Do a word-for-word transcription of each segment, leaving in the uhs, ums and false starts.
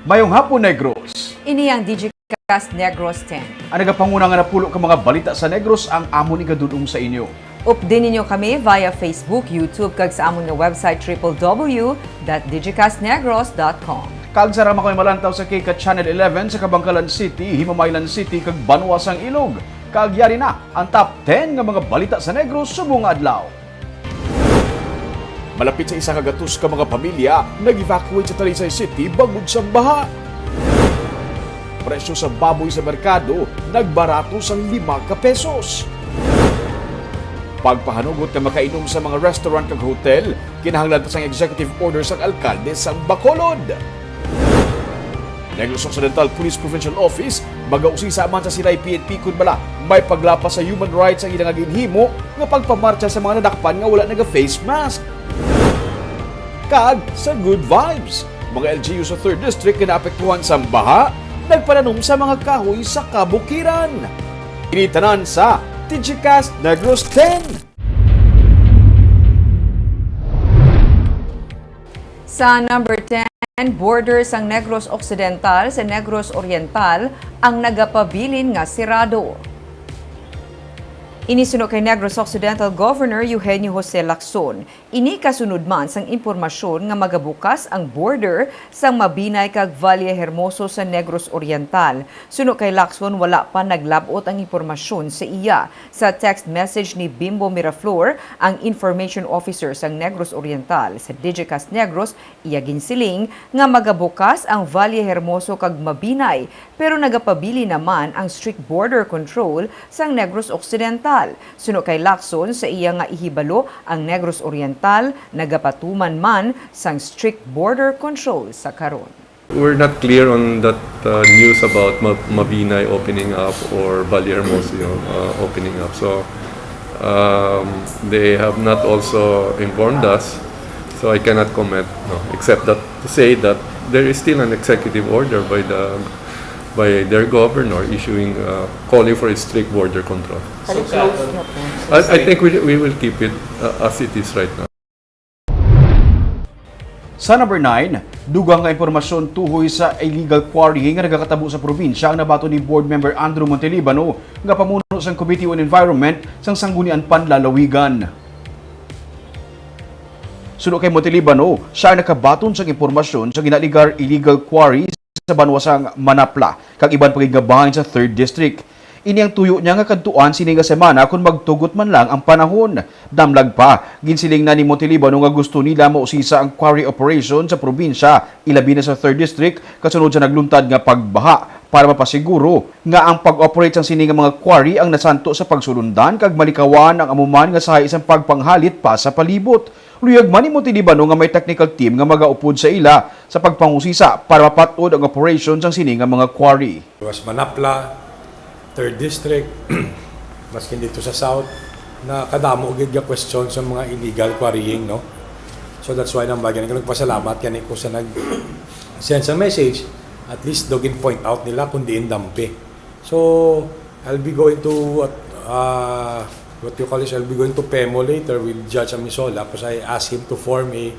Mayong hapon, Negros. Ini ang Digicast Negros ten. Ang nagapanguna nga napulo ka mga balita sa Negros ang amon igadul-ong sa inyo. Updi ninyo kami via Facebook, YouTube, kag sa amon nga website, triple W dot digicast negros dot com. Kag sa rama kami malantaw sa K CAT Channel eleven sa Kabankalan City, Himamaylan City, kag Banwa sang Ilog. Kag yari na ang top ten nga mga balita sa Negros subong nga adlaw. Malapit sa isa ka gatos ka mga pamilya nag-evacuate sa Talisay City bangod sang baha. Presyo sa baboy sa merkado nagbarato sang lima ka pesos. Pagpahanugot nga makainom sa mga restaurant kag hotel, kinahanglan pa sang executive order sang alkalde sang Bacolod. Negros Occidental Police Provincial Office magausisa man sa Silay P N P kon bala may paglapas sa human rights ang ila nga ginhimo nga pagpamartsa sa mga nadakpan nga wala naga-face mask. Kag sa Good Vibes, mga L G U sa Third District nga naapektuhan sang baha nagpananom sa mga kahoy sa kabukiran. Ini tanan sa Digicast Negros ten. Sa number ten, border sang Negros Occidental sa Negros Oriental ang nagapabilin nga sirado. Ini suno kay Negros Occidental Governor Eugenio Jose Lacson. Ini kasunod man sang impormasyon nga magabukas ang border sang Mabinay kag Valle Hermoso sa Negros Oriental. Suno kay Lacson, wala pa naglab-ot ang impormasyon sa iya. Sa text message ni Bimbo Miraflor, ang information officer sang Negros Oriental, sa Digicast Negros, iya ginsiling nga magabukas ang Valle Hermoso kag Mabinay, pero nagapabilin naman ang strict border control sang Negros Occidental. Suno kay Lacson, sa iya nga ihibalo, ang Negros Oriental nagapatuman man sang strict border control sa karon. We're not clear on that, uh, news about Ma-, Mabinay opening up or Valle Hermoso, uh, opening up. So, um, they have not also informed us, so I cannot comment, no, except that to say that there is still an executive order by the, by their governor issuing, uh, calling for a strict border control. Balik close na po. I, I think we, we will keep it, uh, as it is right now. Sa number nine, dugang nga impormasyon tuhoy sa illegal quarrying nga nagakatabo sa probinsya ang nabaton ni Board Member Andrew Montelibano nga pamuno sang Committee on Environment sang Sangguniang Panlalawigan. Suno kay Montelibano, siya ang nakabaton sang impormasyon sa ginaligar illegal quarry sa banwa sang Manapla kag iban pa gid nga bahin sa Third District. Ini ang tuyo niya nga kadtuan sini nga semana kon magtugot man lang ang panahon. Damlag pa, ginsiling na ni Montelibano nga gusto nila mausisa ang quarry operation sa probinsya, ilabi na sa Third District, kasunod sa nagluntad nga pagbaha, para mapasiguro nga ang pag-operate sang sini nga mga quarry ang nasanto sa pagsulundan kag malikawan ang amo man nga sahi sang pagpanghalit pa sa palibot. Luyag man ni Montelibano nga may technical team nga magaupod sa ila sa pagpangusisa para mapat-od ang operation sang sini nga mga quarry. It was Manapla, Third District, maskin dito sa South, na kadamo gid nga question sa mga illegal quarrying, no? So that's why nang bagay nagpasalamat kani ko sa nag-send sa message, at least daw gin-point out nila kung diin dampi. So, I'll be going to, uh, what you call this, I'll be going to PEMO later with Judge Amisola, 'cause I asked him to form a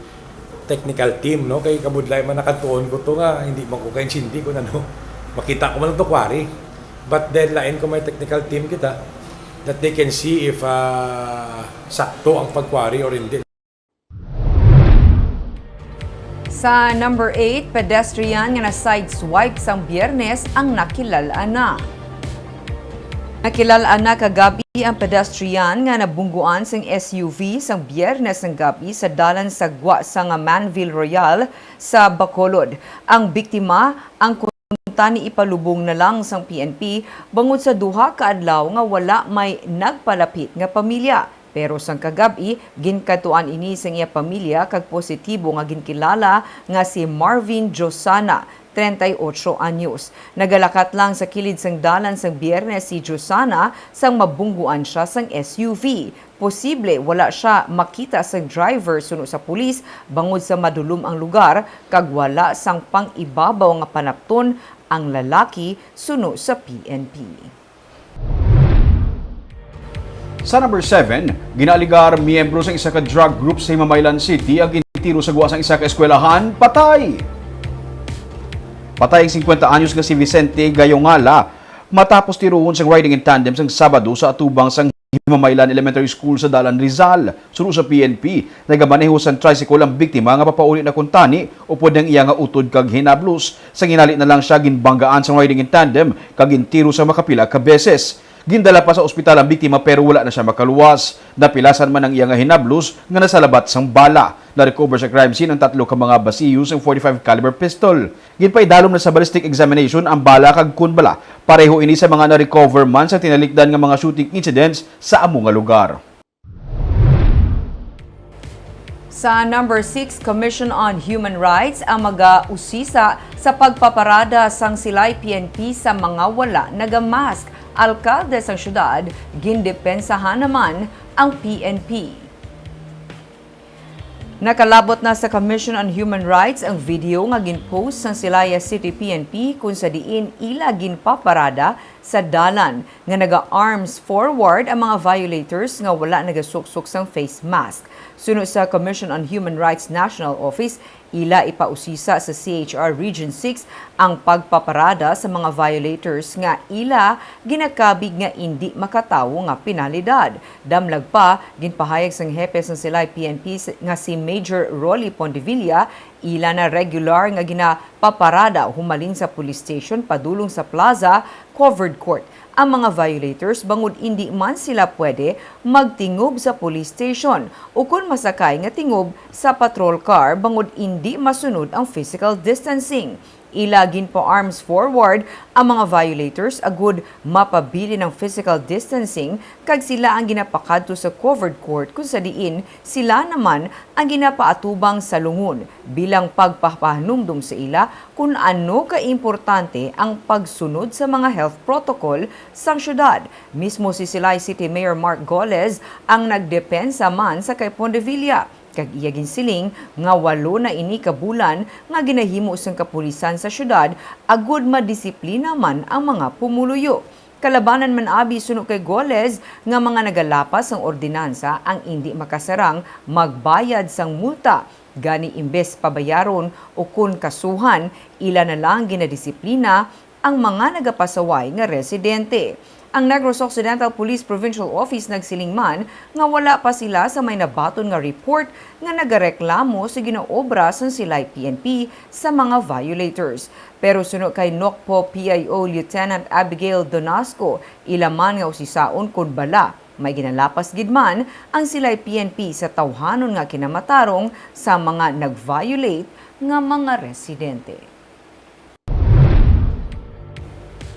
technical team, no? Kay kabudlay man nakadtuon ko to nga, hindi man ko kaintindi kung ano. Makita ko man lang to quarry. But then, lain ko may technical team kita that they can see if, uh, sakto ang pag-quarry or hindi. Sa number eight, pedestrian nga na-sideswipe sang Biyernes ang nakilal-an na. Nakilal-an na kagabi ang pedestrian nga nabungguan sang S U V sang Biyernes sang gabi sa dalan sa gwa sang Manville Royal sa Bacolod. Ang biktima ang kuntani ipalubong na lang sang P N P bangod sa duha ka adlaw nga wala may nagpalapit nga pamilya. Pero sang kagab-i, ginkadtuan ini sang iya pamilya kag positibo nga ginkilala nga si Marvin Josana, treinta y ocho anyos. Nagalakat lang sa kilid sang dalan sang Biyernes si Josana sang mabungguan siya sang S U V. Posible wala siya makita sang driver suno sa pulis bangod sa madulom ang lugar kag wala sang pang-ibabaw nga panapton ang lalaki suno sa P N P. Sa number seven, ginaaligar miyembro sang isa ka drug group sa Himamaylan City ang gintiro sa gwa sang isa ka eskwelahan, patay. Patay ang singkwenta anyos nga si Vicente Gayongala matapos tiruon sang riding in tandem sang Sabado sa atubang sang Himamaylan Elementary School sa Dalan, Rizal. Suno sa P N P, nagamaneho sang tricycle ang biktima nga papauli na kuntani upod ang iya nga utod kag hinablos. Sa ginali na lang siya ginbanggaan sang riding in tandem kag gintiro sa makapila ka beses. Gindala pa sa ospital ang biktima pero wala na siya makaluwas. Napilasan man ang iya nga hinablos nga nasalabat sang bala. Na-recover sa crime scene ang tatlo ka mga basiyo sang forty-five caliber pistol. Ginpaidalom na sa ballistic examination ang bala kag kon bala pareho ini sa mga na-recover man sa tinalikdan nga mga shooting incidents sa amo nga lugar. Sa number six, Commission on Human Rights ang magausisa sa pagpaparada sang Silay P N P sa mga wala nagamask. Alkalde sang syudad, gindepensahan naman ang P N P. Nakalabot na sa Commission on Human Rights ang video nga ginpost sang Silaya City P N P, kung sa diin ila ginpaparada sa dalan nga naga-arms forward ang mga violators nga wala nagasuksok sang face mask. Suno sa Commission on Human Rights National Office, ila ipausisa sa C H R Region six ang pagpaparada sa mga violators nga ila ginakabig nga indi makatawo nga penalidad. Damlag pa, ginpahayag sang hepe sang Silay P N P s-, nga si Major Rolly Pondevilla, ila na regular nga ginapaparada humalin sa police station padulong sa plaza, covered court, ang mga violators bangod indi man sila pwede magtingob sa police station ukon masakay nga tingob sa patrol car bangod indi masunod ang physical distancing. Ila ginpa-arms forward ang mga violators agud mapabilin ang physical distancing kag sila ang ginapakadto sa covered court, kung sa diin sila naman ang ginapaatubang sa lungon bilang pagpapahanumdom sa ila kon ano kaimportante ang pagsunod sa mga health protocol sang syudad. Mismo si Silay City Mayor Mark Goles ang nagdepensa man sa kay Pondevilla, kag iya ginsiling nga walo na ini ka bulan nga ginahimo sang kapulisan sa syudad agud madisiplina man ang mga pumuluyo. Kalabanan man abi, suno kay Goles, nga mga nagalapas sang ordinansa ang indi makasarang magbayad sang multa. Gani, imbes pabayaron ukon kasuhan, ila na lang ginadisiplina ang mga nagapasaway nga residente. Ang Negros Occidental Police Provincial Office nagsiling man nga wala pa sila sa may nabaton nga report nga nagareklamo sa ginaobra sang Silay P N P sa mga violators. Pero suno kay Nocpo P I O Lieutenant Abigail Donasco, ila man nga usisaon kon bala may ginalapas gid man ang Silay P N P sa tawhanon nga kinamatarong sa mga nag-violate nga mga residente.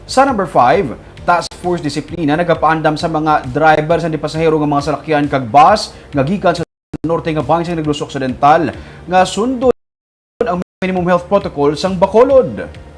Sa number five, Task Force Disiplina nagapaandam sa mga driver sa pasahero nga mga salakyan kag bus nga gikan sa norte nga bahin sa Negros Occidental nga sundon ang minimum health protocol sang Bacolod.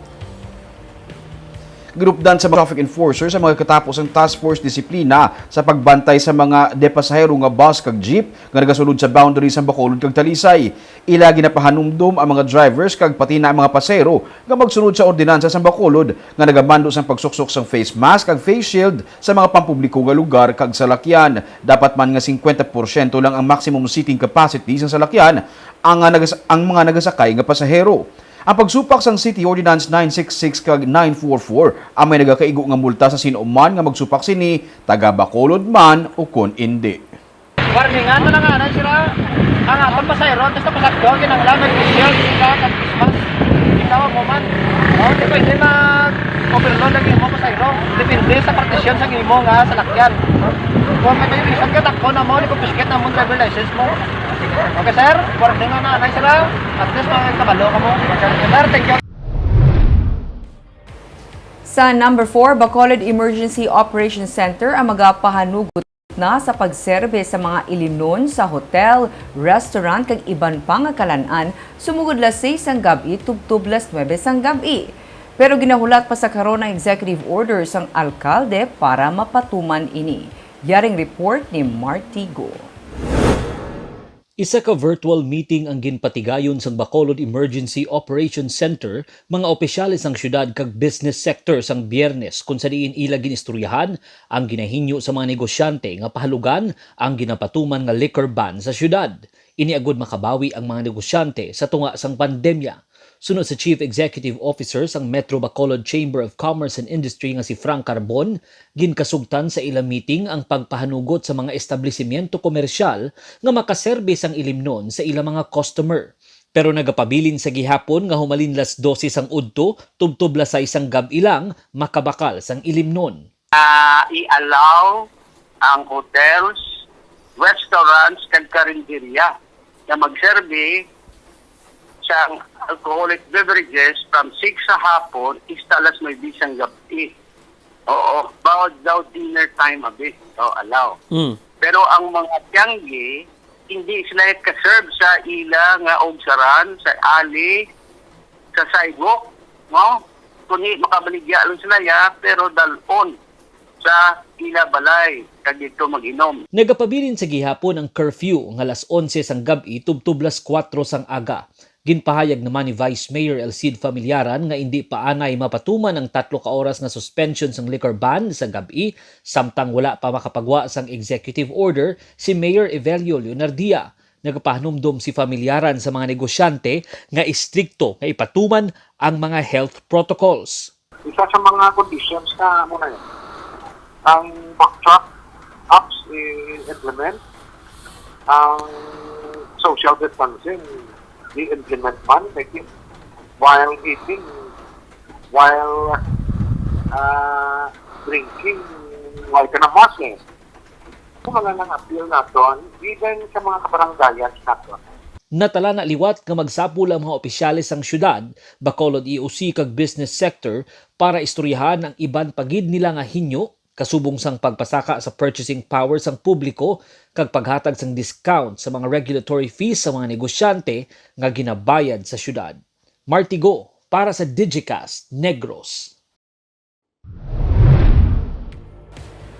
Ginupdan sa mga traffic enforcers ang mga katapo sang Task Force Disiplina sa pagbantay sa mga de pasahero nga bus kag jeep nga nagasulod sa boundary sang Bacolod kag Talisay. Ila ginapahanumdom ang mga drivers kag pati na ang mga pasahero nga magsunod sa ordinansa sang Bacolod nga nagamando sang pagsuksok sang face mask kag face shield sa mga pampubliko nga lugar kag salakyan. Dapat man nga singkwenta porsyento lang ang maximum seating capacity sang salakyan ang, ah, nagas-, ang mga nagasakay nga pasahero. Ang pagsupak sang City Ordinance nine six six kag nine four four ang may nagakaigo nga multa sa sin-o man nga magsupak sini, taga Bacolod man ukon indi. Warningan na lang anay sila. Ang aton pasahero, antes na pasakyo, kinahanglan may face shield, sila, kag face mask. Ikaw, amo man. O, di pwede mag-overload ang imo pasahero. Depende sa partisyon sa imo nga salakyan. Kung may violation ka, dakpon na mo, i-confiscate na mo ang driver license mo. Okay, sir? Warningan na anay sila. At least, makakabalo ka mo. Sir, thank you. Sa number four, Bacolod Emergency Operations Center ang magapahanugot na sa pagserbe sa mga ilinon sa hotel, restaurant, kag iban pa nga kalan-an sumugod las seis sang gab-i tubtob las nuebe sang gab-i. Pero ginahulat pa sa karon ang executive order sang alkalde para mapatuman ini. Yaring report ni Martigo. Isa ka virtual meeting ang ginpatigayon sang Bacolod Emergency Operations Center, mga opisyales sang syudad kag business sector sang Biyernes, kun sa diin ila ginistoryahan ang ginahinyo sa mga negosyante nga pahalugan ang ginapatuman nga liquor ban sa syudad. Ini agud makabawi ang mga negosyante sa tunga sang pandemya. Suno sa Chief Executive Officer sang Metro Bacolod Chamber of Commerce and Industry nga si Frank Carbon, ginkasugtan sa ila meeting ang pagpahanugot sa mga establisimyento komersyal nga makaserbi sang ilimnon sa ila mga customer. Pero nagapabilin sa gihapon nga humalin las dose sang udto tubtob las sais sang gab-i lang makabakal sang ilimnon. Ah, i-allow ang hotels, restaurants, kag karinderya nga magserbi sang alcoholic beverages from six sa hapon hasta alas nuebe sang gab-i. Oo, bawod daw dinner time abi. O, allow. Mm. Pero ang mga tiyanggi, hindi sila ka-serve sa ila nga ugsaran, sa ali, sa sidewalk, no? Kundi makabaligya lang sila ya, pero dal-on sa ila balay kag didto mag-inom. Nagapabilin sa gihapon ang curfew nga las onse sang gab-i tubtob las kuwatro sang aga. Ginpahayag naman ni Vice Mayor El Cid Familiaran nga indi pa anay mapatuman ang tatlo ka oras nga suspension sang liquor ban sa gab-i, samtang wala pa makapagwa sang executive order si Mayor Evelio Leonardia. Nagapahanumdom si Familiaran sa mga negosyante nga istrikto nga ipatuman ang mga health protocols. Isa sa mga conditions na muna yun. Ang backtrack apps i-implement, ang social distancing i-implement man, like, while eating, while, ah, drinking, while ka na mask eh. Kung mga nang appeal naton, even sa mga kabarangayan naton. Natala na liwat nga magsapol ang mga opisyales sang syudad, Bacolod E O C kag business sector para istoryahan ang iban pa gid nila nga hinyo, kasubong sang pagpasaka sa purchasing power sang publiko kag paghatag sang discount sa mga regulatory fees sa mga negosyante nga ginabayad sa syudad. Martigo para sa Digicast Negros.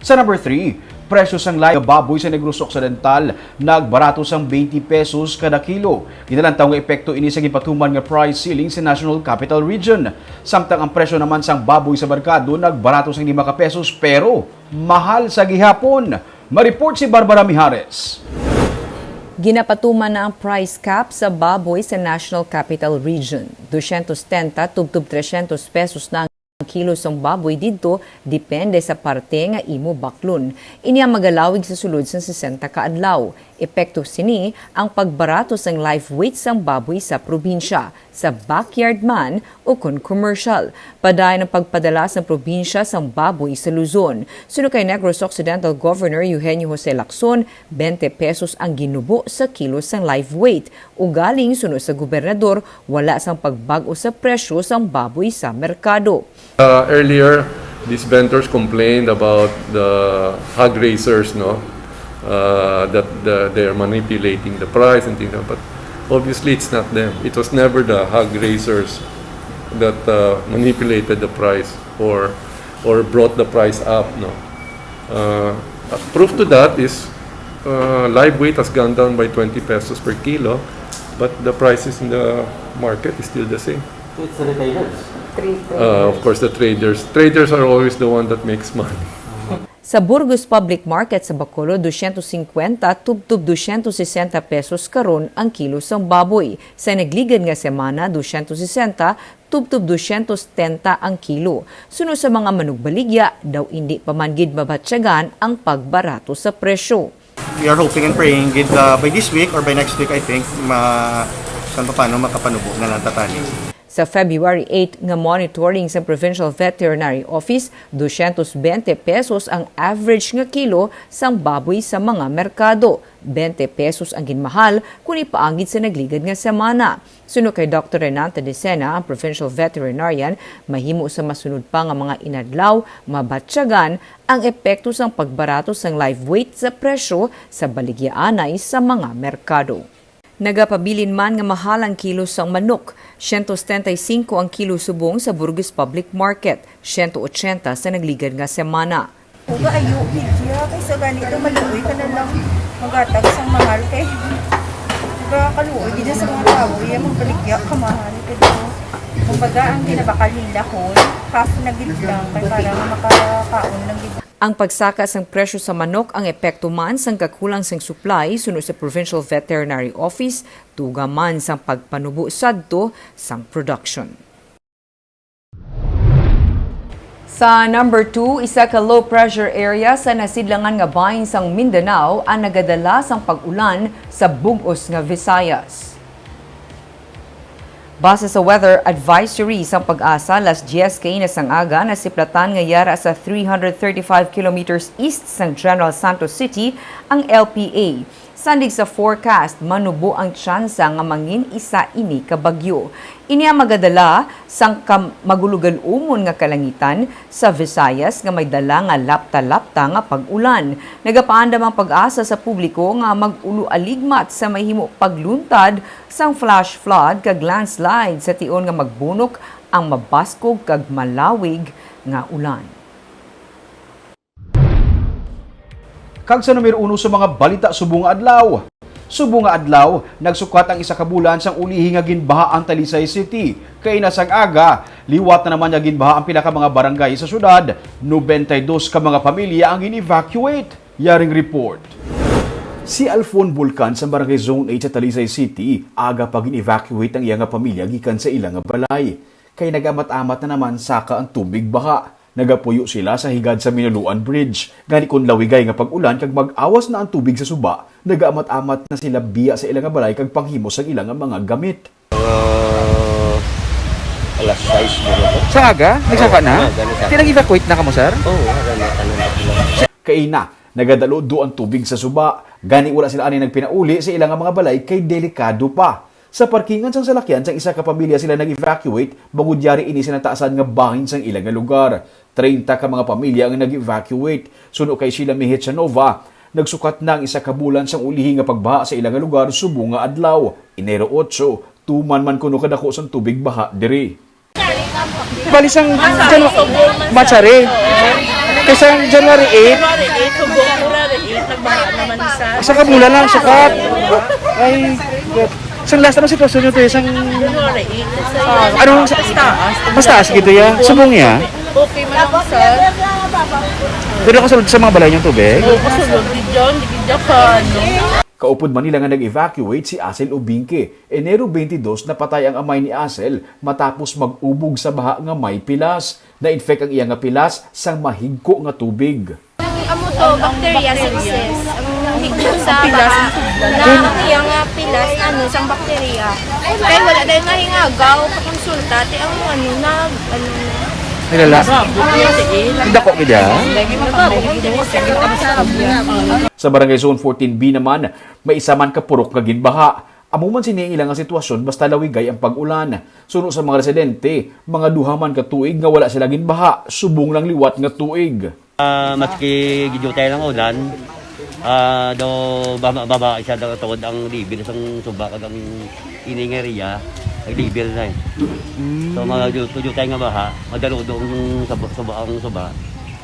Sa number three, presyo sang live nga baboy sa Negros Occidental nagbarato sang twenty pesos kada kilo. Ginalantaw nga epekto ini sa gipatuman nga price ceiling sa National Capital Region. Samtang ang presyo naman sang baboy sa merkado nagbarato sang lima ka pesos, pero mahal sa gihapon. Ma-report si Barbara Mijares. Ginapatuman na ang price cap sa baboy sa National Capital Region. Dosyentos setenta tubtob tresyentos pesos na ang kilo sang baboy didto, depende sa parte nga imo baklon. Ini ang magalawig sa sulod sang sesenta ka adlaw. Epekto sini ang pagbarato sang live weight sang baboy sa probinsya, sa backyard man ukon commercial. Padayon ang pagpadala sang probinsya sang baboy sa Luzon. Suno kay Negros Occidental Governor Eugenio Jose Lacson, twenty pesos ang ginubo sa kilo sang live weight. Ugaling, suno sa gobernador, wala sang pagbag-o sa presyo sang baboy sa merkado. Uh, earlier, these vendors complained about the hog raisers, no? Uh, that the, they're manipulating the price and things like that. But obviously, it's not them. It was never the hog raisers that, uh, manipulated the price or, or brought the price up, no? Uh, proof to that is, uh, live weight has gone down by twenty pesos per kilo, but the prices in the market is still the same. So it's the retailers? Trade Uh, of course, the traders. Traders are always the one that makes money. Sa Burgos Public Market sa Bacolod, dosyentos singkwenta tubtob dosyentos sesenta pesos karon ang kilo sang baboy. Sa nagligad nga semana, dosyentos sesenta tubtob dosyentos setenta ang kilo. Suno sa mga manugbaligya, daw indi pa man gid mabatyagan ang pagbarato sa presyo. We are hoping and praying gid, uh, by this week or by next week, I think, ma-, san pa paano makapanubo na lang ta tani. Sa February eight nga monitoring sa Provincial Veterinary Office, dosyentos bente pesos ang average nga kilo sang baboy sa mga merkado. Bente pesos ang ginmahal kon ipaagid sa nagligad nga semana. Suno kay Doktor Renante Decena, ang provincial veterinarian, mahimo sa masunod pa nga mga inadlaw mabatyagan ang epekto sang pagbarato sang live weight sa presyo sa baligyaanay sa mga merkado. Nagapabilin man nga mahal ang kilo sang manok, siyento setenta y cinco ang kilo subong sa Burgos Public Market, siyento ochenta sa nagligad nga semana. Uga ayo, Lydia, kaysa gani daw maluoy ka na lang maghatag sang mahal kay uga kaluoy gid sa mga tawo, iya magbaligya ka mahal kay daw. Kumbaga, ang ginabakal nila, hoy, half na gid lang kay para nga makakaon lang gid. Ang pagsaka sang presyo sa manok ang epekto man sang kakulang sang supply, suno sa Provincial Veterinary Office, tuga man sang pagpanubo sadto sang production. Sa number two, isa ka low pressure area sa nasidlangan nga bahin sang Mindanao ang nagadala sang pag-ulan sa bug-os nga Visayas. Base sa weather advisory sang PAGASA, las diyes kaina sang aga, nasiplatan nga yara sa three hundred thirty-five kilometers east sang General Santos City ang L P A. Sandig sa forecast, manubo ang tsansa nga mangin-isa ini ka bagyo. Ini ang magadala sang kam-, magulugal-umon nga kalangitan sa Visayas nga may dala nga lapta-lapta nga pag-ulan. Nagapaandam ang PAGASA sa publiko nga mag-ulo-aligmat sa mahimo pagluntad sang flash flood kag landslide sa tion nga magbunok ang mabaskog kag malawig nga ulan. Kag sa numero uno sa mga balita subong nga adlaw. Subong nga adlaw, nagsukat ang isa ka bulan sang ulihi nga ginbaha ang Talisay City. Kaina sang aga, liwat na naman nga ginbaha ang pila ka mga barangay sa syudad. Nobenta y dos ka mga pamilya ang gin-evacuate. Yaring report. Si Alfon Bulkan sa Barangay Zone eight sa Talisay City, aga pa gin-evacuate ang iya nga pamilya gikan sa ila nga balay. Kay nag-amat-amat na naman saka ang tubig baha. Nagapuyo sila sa higad sa Minuluan Bridge. Gani kon lawigay nga pag-ulan kag mag-awas na ang tubig sa suba, nagaamat-amat na sila biya sa ila nga balay kag panghimo sang ila nga mga gamit. Ah, alas sais siguro to. Sa aga? Nagsaka Oo, na? Oo, ganun sa Kaya nag-evacuate na kamo, sir? Oo, wala na, ano na sila. Kaina, nagadaludo ang tubig sa suba. Gani wala sila ani nagpinauli sa ila nga mga balay kay delikado pa. Sa parkingan sang salakyan sang isa ka pamilya sila nag-evacuate, bangod yari ini sa nataasan nga bahin sang ila nga lugar. Treinta ka mga pamilya ang nag-evacuate. Suno kay Sheila Mihichanova, nagsukat na ang isa ka bulan sang ulihi nga pagbaha sa ila nga lugar subong nga adlaw, Enero otso, tuman man kuno kadako sang tubig baha diri. Bali sang Janu-, Machari. Kay sang January eight, January eight, February eight, nagbaha naman isa. Sa kabulan lang, sukat. Ay, sang last, anong sitwasyon nyo to, eh? Sang, January eight, sa ah, anong, mas taas. Mas taas gito, ya? Subong, ya? Okay man lang, sir. Pero kasulod sa mga balay niyong tubig? Oo, kasulod. Di dyan, di dyan ka, ano. Kaupod man nila nga nag-evacuate si Asel Ubingke. Enero twenty-dos, napatay ang amay ni Asel matapos mag-ubog sa baha nga may pilas. Na-infect ang iya nga pilas sang mahigko nga tubig. Amo to, bacteria sepsis. Ang higko sa baha, na ang iya nga pilas, ano, sang bacteria. Kay wala dayon nga hingagaw, pakonsulta, ti ang ano, nag, ano, Nilala. Ang dako gid, ah. Sa Barangay Zone fourteen B naman, may isa man ka purok nga ginbaha. Amo man sini ang ila nga sitwasyon basta lawigay ang pag-ulan. Suno sa mga residente, mga duha man ka tuig nga wala sila ginbaha, subong lang liwat nga tuig. Ah, maski gidutay lang ulan, ah, daw baba, baba siya daw tungod ang level sang suba kag ang ini nga area, nag-level na eh. Mm. So, mga ju-, jutay nga baha, madaludo ang suba, suba, ang suba,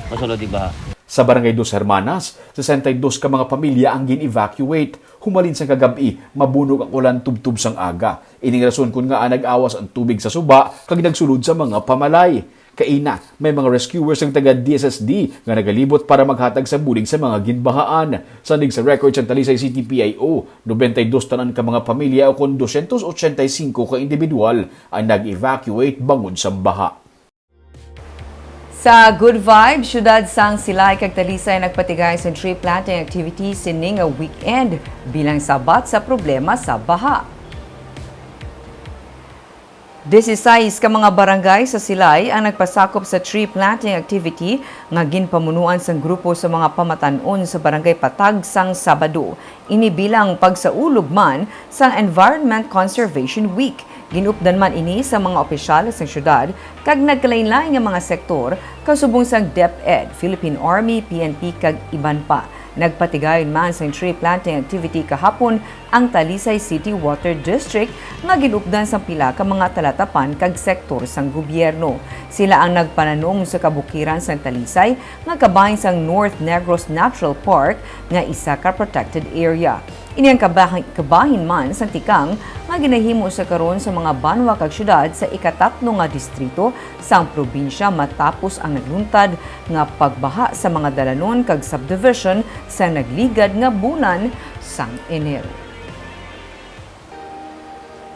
masulod di baha. Sa Barangay Dos Hermanas, sesenta y dos ka mga pamilya ang gin-evacuate. Humalin sang kagab-i, mabunog ang ulan tubtob sang aga. Ining rason kon ngaa nag-awas ang tubig sa suba kag nagsulod sa mga pamalay. Kaina, may mga rescuers ang taga D S S D nga nagalibot para maghatag sa bulig sa mga ginbahaan. Sandig sa record sang Talisay City P I O, nobenta y dos tanan ka mga pamilya o kon dosyentos ochenta y singko ka individual ang nag-evacuate bangod sa baha. Sa Good Vibe, siyudad sang Silay kag Talisay nagpatigay sa tree planting activity sining nga weekend bilang sabat sa problema sa baha. Disisais ka mga barangay sa Silay ang nagpasakop sa tree planting activity nga ginpamunuan sang grupo sa mga pamatan-on sa Barangay Patag sang Sabado. Ini bilang pagsaulog man sang Environment Conservation Week. Ginupdan man ini sa mga opisyal sang syudad kag nagkalainlain nga mga sektor, kasubong sang DepEd, Philippine Army, P N P, kag iban pa. Nagpatigayon man sang tree planting activity kahapon ang Talisay City Water District nga ginupdan sang pila ka mga talatapan kag sektor sang gobyerno. Sila ang nagpananom sa kabukiran sang Talisay nga kabahin sang North Negros Natural Park nga isa ka protected area. Ini ang kabahin, kabahin man sang tikang nga ginahimo sa karon sa mga banwa kag syudad sa ikatatlo nga distrito sang probinsya matapos ang nagluntad nga pagbaha sa mga dalanon kag subdivision sa nagligad nga bulan sang Enero.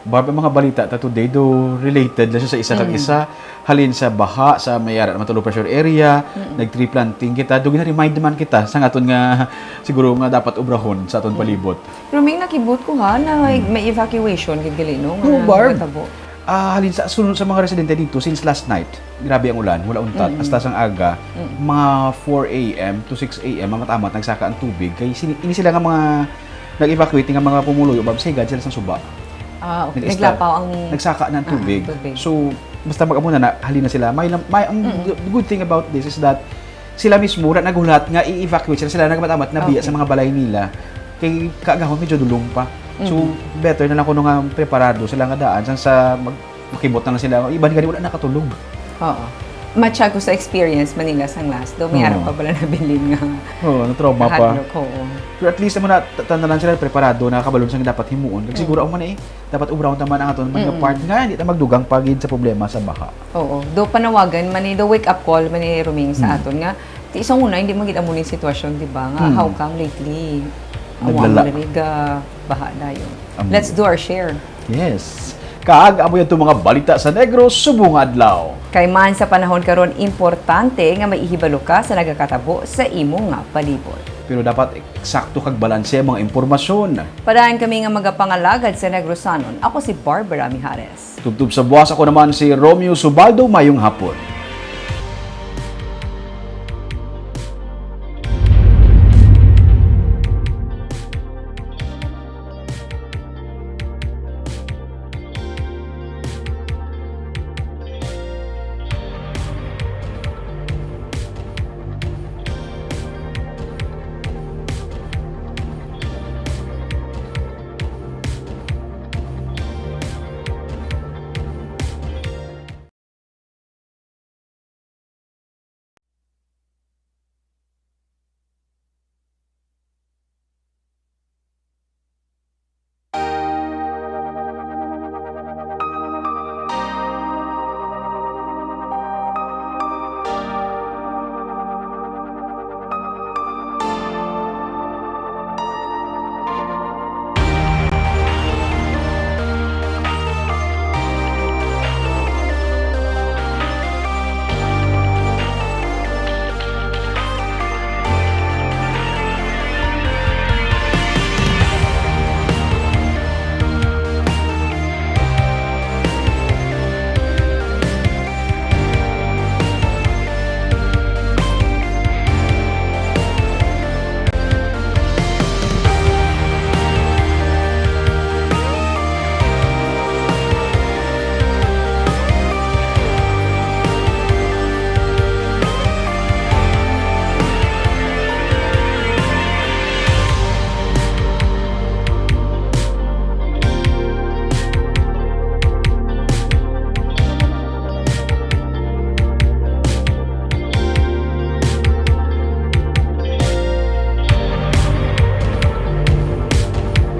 Barb, ang mga balita ta today do related lang siya sa isa kag Mm. isa. Halin sa baha sa may ara naman to low pressure area, nag-tree planting kita, do gina-remind naman kita sa aton nga siguro nga dapat obrahon sa aton palibot. Pero may nakibot ko ha, na may, may evacuation gid gali, no? Oo, Nga Barb. nagtabo. Ah, halin sa sunod sa mga residente dito since last night, grabe ang ulan, wala untat, Mm. hasta sang aga, Mm. mga four a m to six a m, amat-amat nagsaka ang tubig. Kay sini, ini sila nga mga nag-evacuate nga mga pumuluyo, Barb, sa higad sila sa suba. Ah, okay. Nag-ista- Naglapaw ang Nagsaka ng Ah, tubig. tubig. So, basta mag-amo na, na, halin na sila. May, may, ang Mm. good thing about this is that sila mismo, wala naghulat nga i-evacuate sila. Sila nagmatamat na biya Okay. sa mga balay nila. Kay kaagahon, medyo dulong pa. So, Mm. better na lang kuno nga preparado sila nga daan. Sang sa mag, makibot na lang sila. Iban gani, wala nakatulog. Oo. Match ako sa experience Manila sang last. Do may Oo. ara pa bala nabilin nga Oo, na-trauma pa. kahadlok, oo. Pero at least naman na, ta- tanan lang sila preparado, nakakabalon sa dapat himuon. Kag Mm. siguro ang man eh, dapat ubraw naman ang aton mga Mm-mm. part nga hindi ta magdugang pa gid sa problema sa baha. Oo. Do panawagan man ni, do wake up call man ni Roming sa Mm. aton nga ti sa una hindi man gid amo ni sitwasyon, di ba? Nga Mm. how come lately? Amo Naglala. ang nariga, baha dayon. Amo. Let's do our share. Yes. Kag amo yan itong mga balita sa Negros subong adlaw. Kay man sa panahon karon, importante nga may ihibalo ka sa nagakatabo sa imo nga palibot. Pero dapat eksakto kag balanse ang mga impormasyon. Padayon kami nga magapangalagad sa Negrosanon. Ako si Barbara Mijares. Tubtob sa buwas, ako naman si Romeo Subaldo. Mayong hapon.